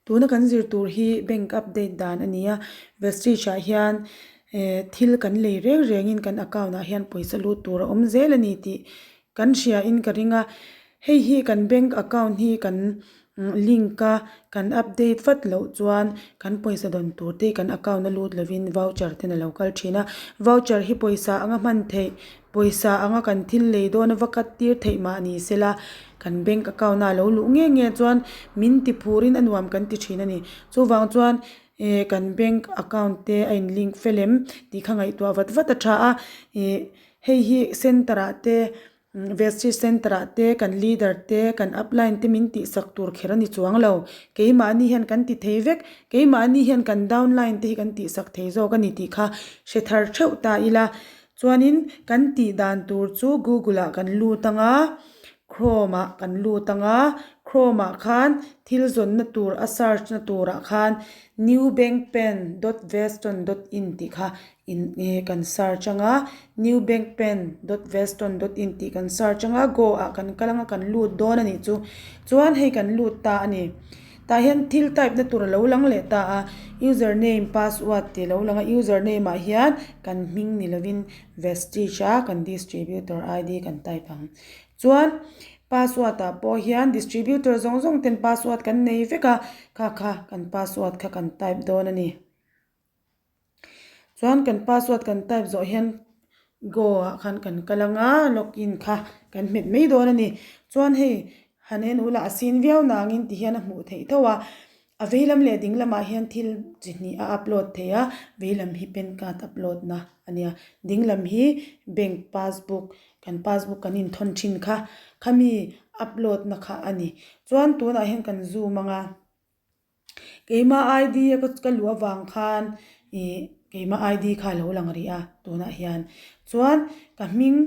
Tuna kan zir tur hi bank update dan a ni a, Vestige ah hian eh thil kan lei reng rengin kan account ah hian pawisa lut tur a awm zel a ni tih kan hria in ka ring a, hei hi kan bank account hi kan link a kan update vat loh chuan kan pawisa dawn tur te kan account a lut lovin voucher ten a lo kal thin a, voucher hi pawisa anga hman theih Pawisa anga kan thil lei dawn a va cut tir theih mah ni sela, kan bank account a lo luh nge nge chuan min ti phurin a nuam kan ti thin a ni. Chuvang chuan eh kan bank account te a in link fel em tih kha ngaihtuah vat vat a tha a, ih hei hi center ah te Vestige center ah te kan leader te kan upline te min tihsak tur kher a ni chuang lo. Keimahni hian kan ti thei vek, keimahni hian kan downline te hi kan tihsak thei zawk a ni tih kha hre thar theuh ta ila. Chuanin kan tih dan tur chu Google ah kan lut ang a, Chrome ah kan lut ang a, Chrome ah khan thil zawnna tur a search na turah khan newbankpen dot veston dot in tih kha in kan search ang a, newbankpen dot veston dot in tih kan search ang a, go ah kan kal ang a kan lut dawn a nih chu. Chuan hei kan lut ta a ni. Tah hian thil type na tur a lo lang leh ta a, user name password tih a lo lang a, user name ah hian kan hming ni lovin vestige a kan distributor id kan type ang. Chuan password ah pawh hian distributor zawng zawng ten password kan nei vek a, kha kha kan password kha kan type dawn a ni. Chuan kan password kan type zawh hian go ah khan kan kal ang a login kha kan hmet mai dawn a ni. Chuan hei han en ula a sin viau nangin ti hian a hmuh theih tho a, a vei lam leh ding lamah hian thil chi hnih a upload thei a, vei lam hi pan card upload na a nia, ding lam hi bank passbook kan passbook kan inthawn thin kha khami upload na kha a ni. Chuan tunah hian kan zoom ang a. Keimah ID a ka luh avang khan ih keimah ID kha a lo lang rih a tunah hian chuan ka hming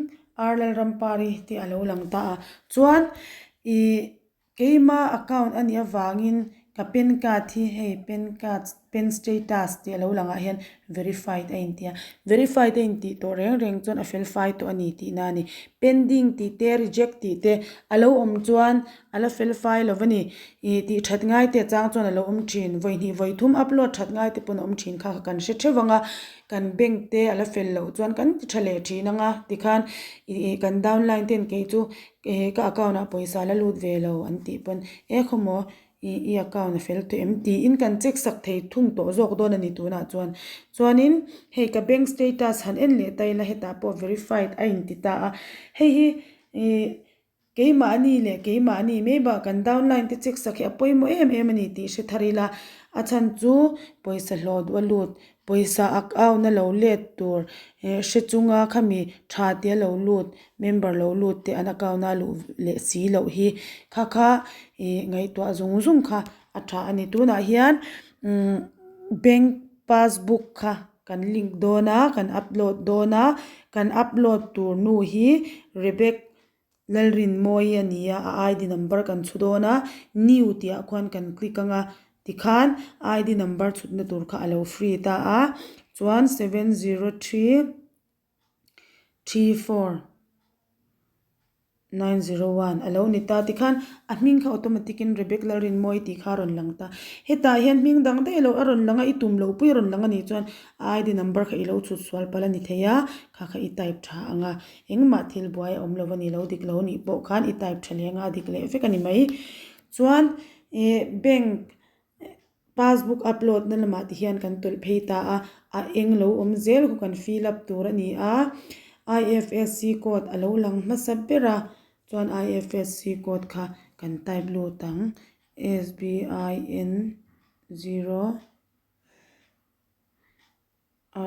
R Lalrampari tih a lo lang ta a chuan ih keimah account a nih avangin ka pan card hi hei pan card pan status tih a lo lang ah hian verified a inti a verified a intih tawh reng reng chuan a fel fai tawh a ni tihna a ni pending tih te reject tih te a lo awm chuan A la fel fai lo va ni. Ih tih that ngai te chang chuan a lo awm thin. Vawi hnih vawi thum upload that ngai te pawn a awm thin kha kha kan hre theuh ang a. Kan bank te a la fel loh chuan kan ti tha leh thin ang a. Tikhan ih kan downline ten kei chu eh ka account ah pawisa la lut ve lo an tih pawn e khawmaw ih i account a fel tawh em tiin kan check sak thei thung tawh zawk dawn a ni tunah chuan. Chuanin hei ka bank status han en leh ta ila hetah pawh verified a inti ta a. Hei hi ih. Keimahni leh keimahni mai bak kan downline te check sak hi a pawimawh em em a ni tih hre thar ila, a chhan chu pawisa hlawh duh a lut, pawisa ak auna lo let tur eh hre chunga khami tha tia lo lut, member lo lut te an account a luh leh si loh hi kha kha ih ngaihtuah zung zung kha a tha a ni. Tunah hian umm bank passbook kha kan link dawn a, kan upload dawn a, kan upload tur nu hi Rebecca. Lalrinmawii a ni a, a ID number kan chhu dawn a, new tih ah khuan kan click ang a, tikhan ID number chhutna tur kha a lo free ta a, chuan 7033 4 901 a lo ni ta, tikhan a hming kha automatic in Rebecca Lalrinmawii tih kha a rawn lang ta, hetah hian hming dang daih lo a rawn lang a, i tum loh pui a rawn lang a nih chuan a ID number kha i lo chhut sual palh a ni thei a, kha kha i type tha ang a. Engmah thil buai a awm lo a ni lo, dik lo nih pawh khan i type tha leng a, a dik leh vek a ni mai. Chuan ih bank passbook upload na lamah ti hian kan tawlh phei ta a, a eng lo awm zel khu kan fill up tur a ni a, IFSC code a lo lang hmasa ber a, chuan IFSC code kha kan type lut ang, SBIN zero.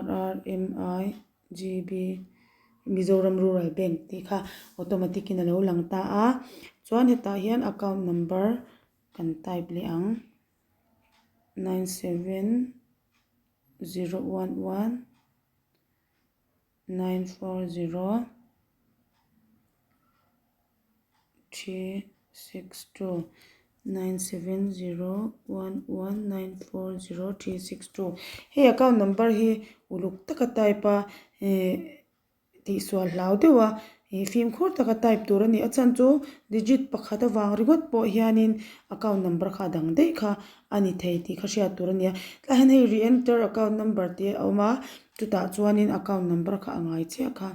RRMIGB Mizoram Rural Bank tih kha automatic in a lo lang ta a chuan hetah hian account number kan type leh ang 97011 940 362 97011940362 Hei account number hi uluk taka type a eh. tihsual hlau deuh a ih fimkhur taka type tur a ni. A chhan chu digit pakhat avang ringawt pawh hianin account number kha a dang daih kha a ni thei tih kha hriat tur a ni a. Tlaiah hian hei re-enter account number tih a awm a chutah chuanin account number kha a ngai chiah kha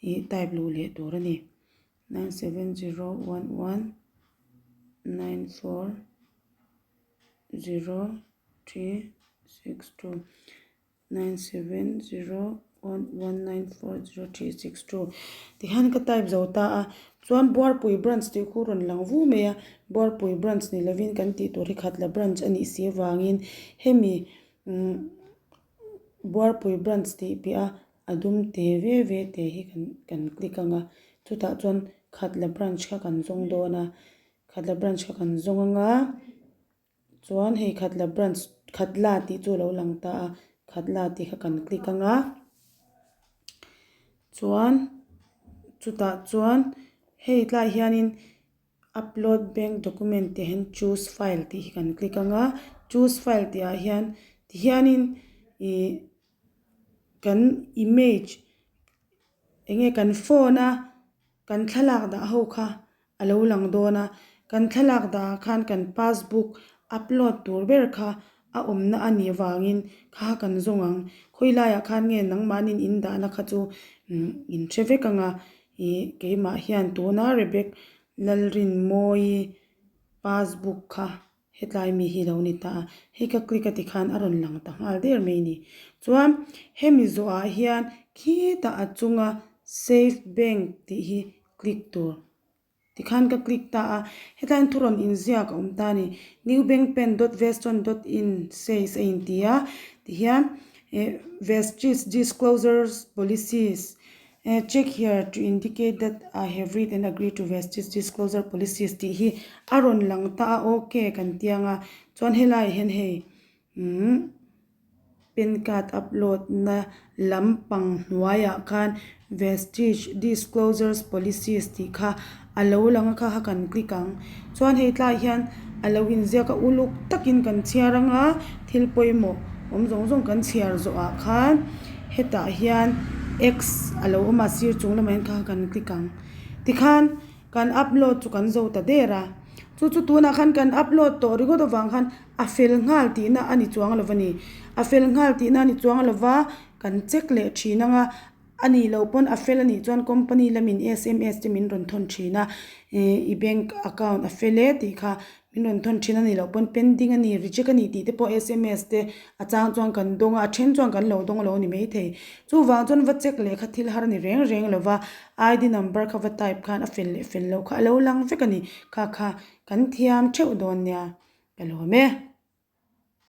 ih type luh leh tur a ni. 97011 940362 97011940362 Tihian ka type zo ta a, chuan Buarpui branch tih khu rawn lang vu mai a, Buarpui branch ni lovin kan tih tur hi Khatla branch a nih si avangin hemi umm Buarpui branch tih piah a a dum te ve ve te hi kan kan click ang a, chutah chuan Khatla branch kha kan zawng dawn a, Khatla branch kha kan zawng ang a. Chuan hei Khatla branch Khatla tih chu a lo lang ta a, Khatla tih kha kan click ang a. Chuan chutah chuan hei tlaiah hianin upload bank document tih hian choose file tih hi kan click ang a, choose file tih ah hian tihianin ih kan image eng nge kan phone a kan thlalak dah ho kha a lo lang dawn a, kan thlalak dah ah khan kan passbook upload tur ber kha a awmna a nih vangin kha kan zawng ang. Khawi laiah khan nge nangmahniin in dahna kha chu in hre vek ang a, ih keimah hian tuna Rebek Lalrinmawii passbook kha Hetlai mi hi lo ni ta a, hei ka click a tikhan a rawn lang ta nghal der mai a ni. Chuan hemi zawhah hian khitah a chunga save bank tih hi click tur tikhan ka click ta a, hetlaiin thu rawn inziak a awm ta a ni. New bank pen dot veston dot in says a inti a, tihian eh vestige disclosures policies Check here to indicate that I have read and agree to Vestige Disclosure Policies tih hi a rawn lang ta a, ok kan ti ang a. Chuan helaiah hian hei umm pan card upload na lampang hnuaiah khan Vestige Disclosures Policies tih kha a lo lang a kha kha kan click ang. Chuan hei tlaiah hian a lo inziak a uluk takin kan chhiar ang a, thil pawimawh awm zawng zawng kan chhiar zawhah khan hetah hian x a lo awm a sir chung lamah hian kha kha kan click ang. Tikhan kan upload chu kan zo ta der a, chu chu tunah khan kan upload tawh ringawt avang khan a fel nghal tihna a ni chuang lo a ni. A fel nghal tihna a ni chuang lo va, kan check leh thin ang a. A nih loh pawn a fel a nih chuan company lamin sms te min rawn thawn thin a, i bank account a fel e tih kha min rawn thawn thin a nih loh pawn pending a ni reject a ni tih te pawh sms te a chang chuan kan dawng a, a then chuan kan lo dawng lo a ni maithei. Chuvang chuan va check leh kha thil har a ni reng reng lo va, id number kha va type khan a fel leh fel loh kha a lo lang vek a ni, kha kha kan thiam theuh dawn nia ka lawm e.